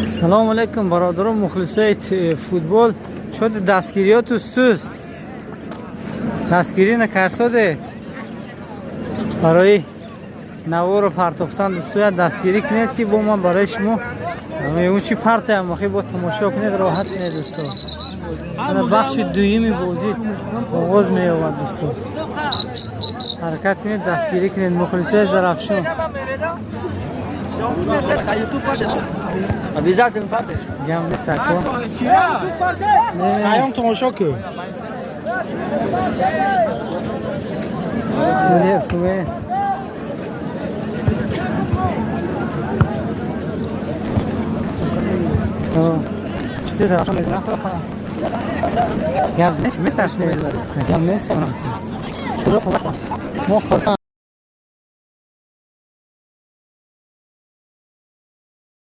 Салому алейкум, бародарон, мухлисои футбол. Шоди дастгириёту суст, дастгирӣ накарсоде. Барои наворо партофтан, дӯстоя, дастгирӣ кунед, ки бо ман барои шумо мегӯм чи партаям. Охи бо тамошо кунед, роҳат кунед, дӯсто. Ана бахши дуюми бозӣ оғоз меёбад, дӯсто. Ҳаракат кунед, дастгирӣ кунед, мухлисои Зарафшон. Обязательно партеш. Гам нест, ако. Саём тамошо кун. Чизе хубе. Чизе Зарафшон мезанад. Гап нест, метарсем. Гап нест. Мо хурсанд.